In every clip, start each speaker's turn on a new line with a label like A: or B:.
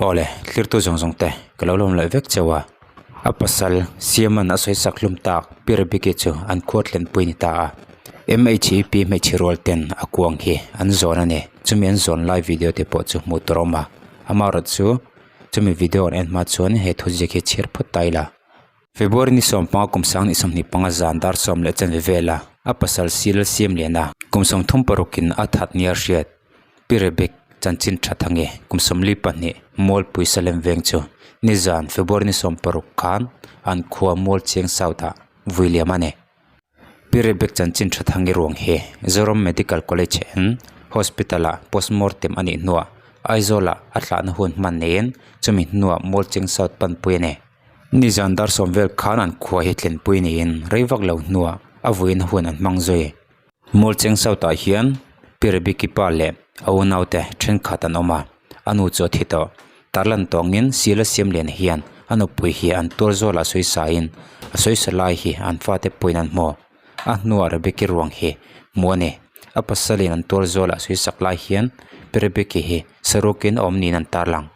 A: Awle, thlirtu zawng zawng te ka lo lawm leh vek cheu a. A pasal Siaman a sawi sak hlum tak Pi Rebecca chu an khua thlenpui ni ta a. MHEP hmeichhe rual ten a kuang hi an zawn a ni. Chumi an zawn lai video te pawh chu hmuh tur a awm a. Amaherawhchu chu chumi video an en hma chuan he thuziak hi chhiar phawt ta ila. February ni sawmpanga kum sang ni 25 zan dar 10 chanve vela a pasal Sil Siamliana kum 36 in a that nia hriat Pi Rebek chanchin tha thange kum 42 Mualpui Salem veng chu nizan February ni 16 khan an khua Mualcheng South ah vui liam a ni. Pi Rebek chanchin tha thange ruang hi Zoram Medical College and Hospital ah postmortem a nih hnuah Aizawl ah a thlahna hun hman neiin chumi hnuah Mualcheng South panpui a ni. Nizan dar sawm vel khan an khua hi thlenpui niin rei vak lo hnuah a vuina hun an hmang zui. Mualcheng South ah hian Pi Rebecca pa leh a unaute thenkhat an awm a, a nu chu a thi tawh. Tarlan tawngin Sila Siamlian hian a nupui hi an tuar zawlah sawi sain a sawisa lai hi an fate pawhin an hmu. A hnuah Rebecca ruang hi hmuh a ni. A pasalin an tuar zawlah sawi sak lai hian Pi Rebecca hi saruakin a awm niin an tarlang.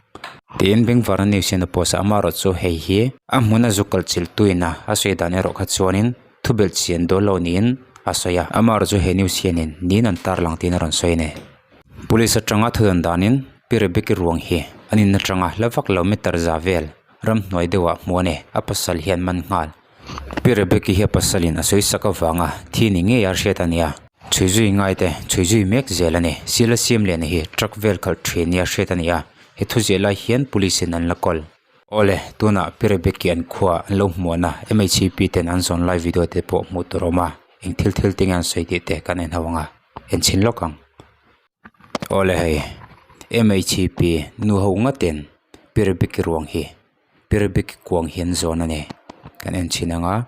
A: Tiin Bengvarna News hian a post a, amaherawhchu hei hi a hmuna zu kal chilh tuina a sawi dan erawh kha chuanin thu belh chian dawn lo niin a sawi a, amaherawhchu he news hianin niin an tarlang tiin a rawn sawi a ni. Police atanga thu dan danin Pi Rebecca ruang hi an in atanga hla vak lo meter za vel ramhnuai deuhah hmuh a ni, a pasal hian man nghal. Pi Rebecca hi a pasalin a sawi sak avanga thi ni ngei a hriat a ni a, chhui zui ngai te chhui zui mek zel a ni. Sila Siamliana hi truck vel khalh thin nia hriat a ni a, he thu ziah lai hian police in an la kawl. Awle, tunah Pi Rebecca an khua an lo hmuahna MHEP ten an zawn lai video te pawh hmuh tur a awm a, eng thil thil te nge an sawi tih te kan en ho ang a, en chhin lawk ang. Awle hei, MHEP nu ho ngatin Pi Rebecca ruang hi Pirbik kuang hi an zawn a ni kan en chhin ang a.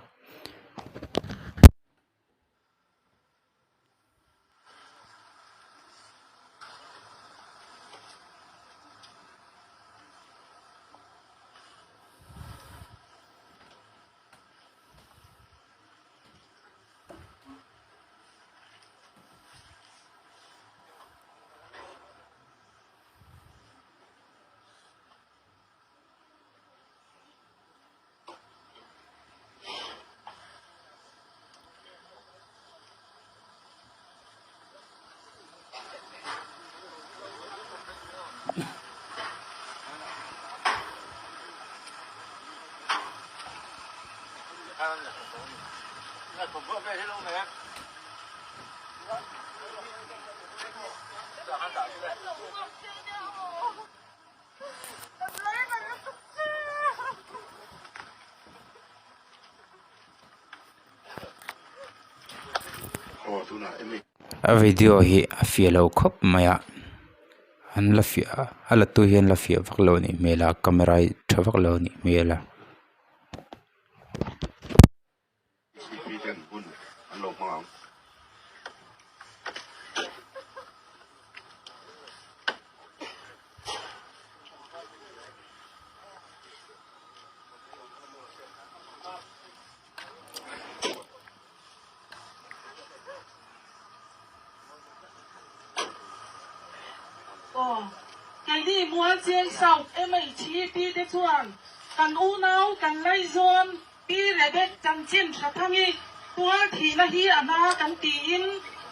A: A video hi a fiah lo khawp mai a an la fiah a la tu hian la fiah vak lo a nih hmel a camera hi tha vak lo a nih hmel a.
B: Aw, keini Mualcheng South MHEP te chuan kan unau kan laizawn Pi Rebek chanchin tha thangi tual thihna hi a na kan tiin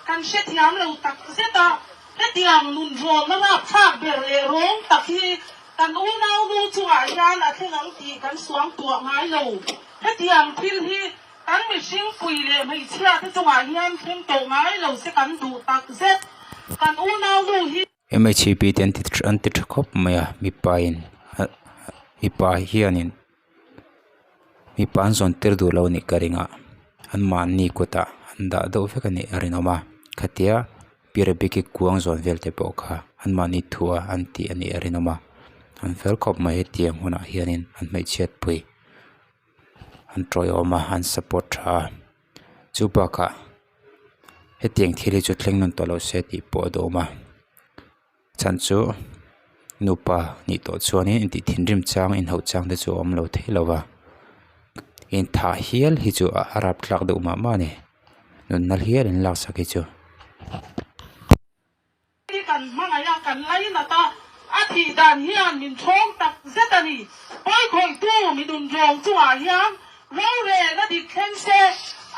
B: kan hrethiam lo tak zet a, hetiang nun rawnna rapthlak ber leh rawng tak hi kan unau nu chungah hian a thleng ang tih kan suang tuah ngai lo. Hetiang thil hi kan mihring pui leh hmeichhia te chungah hian thleng tawh ngai lo se kan duh tak zet. Kan unau nu hi.
A: MHEP te an ti an ti tha khawp mai a mipa in mipa hianin mipa an zawn tir duh lo a nih ka ring a anmahni kutah an dah deuh vek a nih a rinawm a khatia Pi Rebecca kuang zawn vel te pawh kha anmahni thua an tih a nih a rinawm a an fel khawp mai hetiang hunah hianin an hmeichhiat pui an tawiawm a an support tha a chu bakah hetiang thil hi chu thleng nawn tawh lo se tih pawh a duhawm a chhan chu nupa nih tawh chuanin intih thinrim chang inhauh chang te chu a awm lo thei lo va inthah hial hi chu a rapthlak deuh mah mah a ni nunna hial in laksak hi chu.
B: Hi kan hmangaih a, kan lainat a. A thih dan hian min ṭhawng tak zet a ni. Pawikhawihtu mi dunrawng chungah hian rorelna dik thleng se,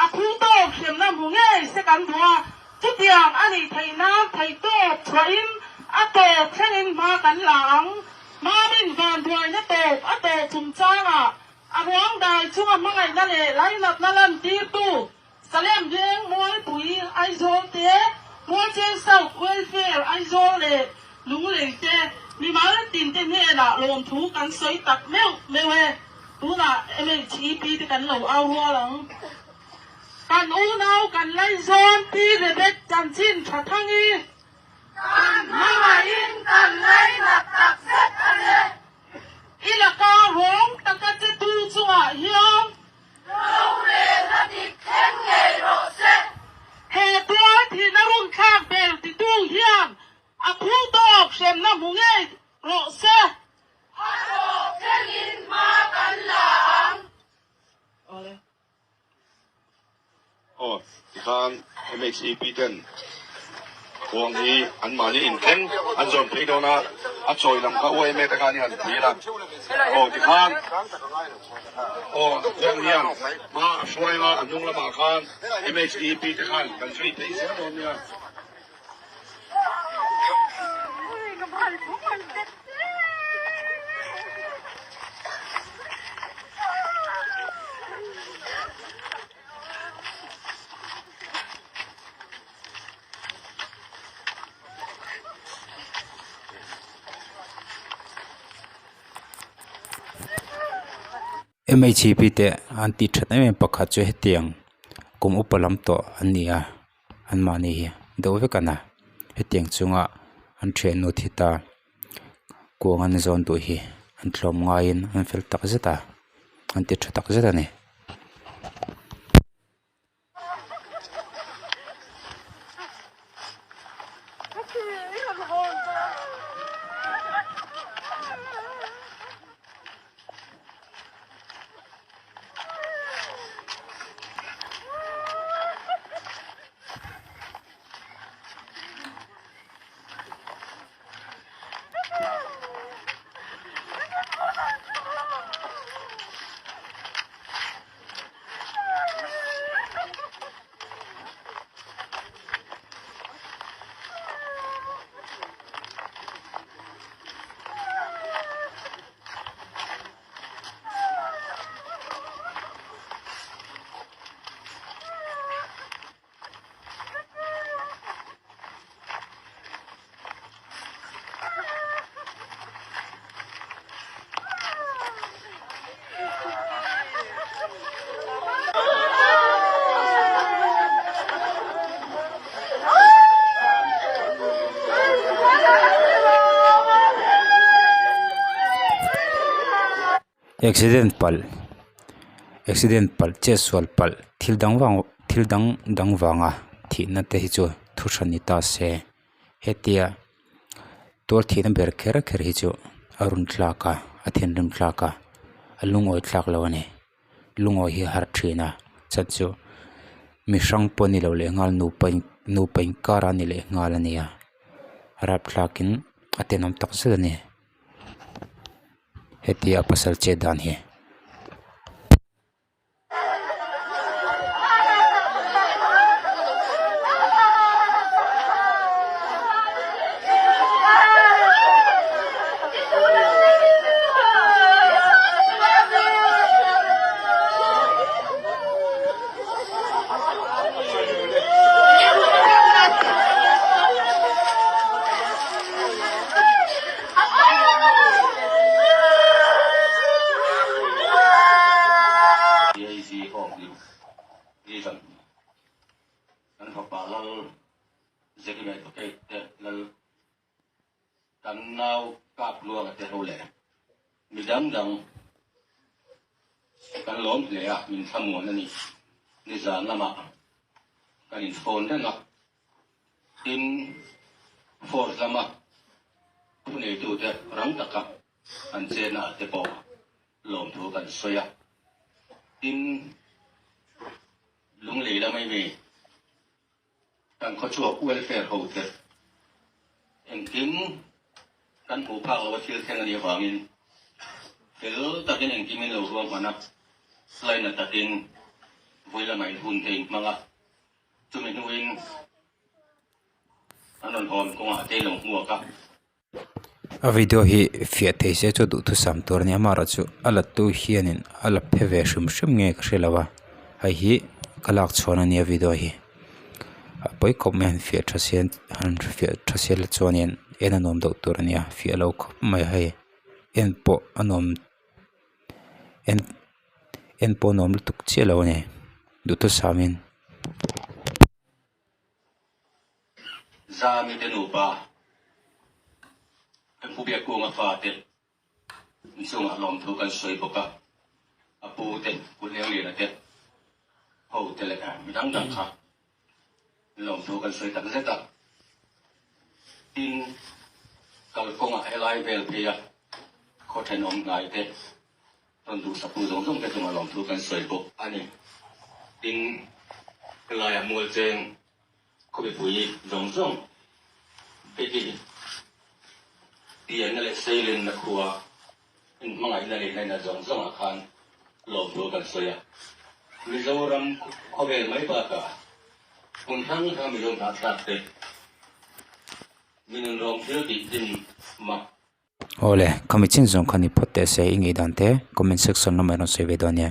B: a phu tawk hremna hmu ngei se kan duh a. Chutiang a nih theih nan theihtawp chhuahin a tawp thlengin hma kan la ang. Mamin vanduaina tawp a tawh chungchangah a ruang dai chunga hmangaihna leh lainatna lantirtu Salem Veng Mualpui Aizawl te, Mualcheng South Welfare Aizawl leh Lunglei te mimal tinte hnenah lawmthu kan sawi tak meuh meuh e. Tunah MHEP te kan lo au rual ang. Kan unau kan laizawn Pi Rebek chanchin tha thangi.
C: Kan hmangaihin kan ngainat tak zet a ni.
B: I laka rawng taka che tu chungah hian.
C: Rorelna dik thleng ngei rawh se.
B: He tual thihna run thlak ber titu hian a phu tawk hremna hmu ngei rawh se.
C: A tawp thlengin hma kan la ang.
B: Awle.
D: Aw, tikhan MHEP ten khuang hi anmahni inthleng an zawn phei dawn a, a chawi lam kha UMA te khan i han thlir a. Aw, tikhan aw khuang hian hma a hruai anga a hnung lamah khan MHEP te khan kan zui phei zel dawn nia.
A: MHP te an tih that em em pakhat chu hetiang kum upa lam tawh an ni a anmahni hi deuh vek a na hetiang chunga an thiannu thi ta kuang an zawn duh hi an tlawm ngaiin an fel tak zet a an ti tha tak zet a ni. Accident palh accident palh chetsual palh thil dang vang thil dang dang vanga thihna te hi chu thu hran ni ta se hetia tual thihna ber kher kher hi chu a run thlak a a thinrim thlak a a lungawi thlak lo a ni lungawi hi a harh thin a chan chu mi hrang pawh ni lo leh nghal nupa in nupa inkar a ni leh nghal a nia rapthlakin a tenawm tak zet a ni. Hetia pasal chet dan hi.
E: CIC Home Division kan fapa lal Zeki Advocate te lal kan nau kap luanga te ho leh mi dang dang kan lawm hle a min thlamuan a ni. Nizan lamah kan inphone reng a. Tin, force lama thuneitute rang taka an chenna te pawh lawmthu kan sawi a. Tin, Lunglei lama i mi kan khawchhuak welfare hote engkim. Kan hmuh phak loh a thil thleng a nih avangin fel takin engkim in lo ruahman a, laina takin vawi lamah in hun te in hmang a, chumi hnuin an rawn hawn kawngah te lo hmuak a.
A: A video hi fiah thei se chu duhthusam tur a ni a, amaherawhchu a la tu hianin a la phe ve hrim hrim nge ka hre lo a, hei hi ka lak chhuan a nia video hi a pawi khawp mai a han fiah tha sia han fiah tha sia la chuanin en a nuam deuh tur a nia fiah lo khawp mai hei en pawh a nuam en en pawh a nuam lutuk chiah lo a ni duhthusam in.
E: Zami te nupa kan pu Biakkunga fate inchungah lawmthu kan sawi bawk a, a pu te, Pu Hlengliana te, ho te leh mi dang dang kha lawmthu kan sawi tak zet a. Tin, kalkawngah helai vel phei a khaw thenawm hnai te Rawn duhsaktu zawng zawng te chungah lawmthu kan sawi bawk a ni. Tin, helaia Mualcheng khawmipui zawng zawng te hi pianna leh seilenna khua inhmangaihna leh ngaihna zawng zawngah khan lawmthu kan sawi a. Mizoram khawvel mai bakah hmun hrang hranga Mizo hnahthlak te min rawn thil tih hlim mak
A: Awle, khami chin zawng kha ni phawt teh se i ngaihdan te comment section lamah i rawn sawi ve dawn nia.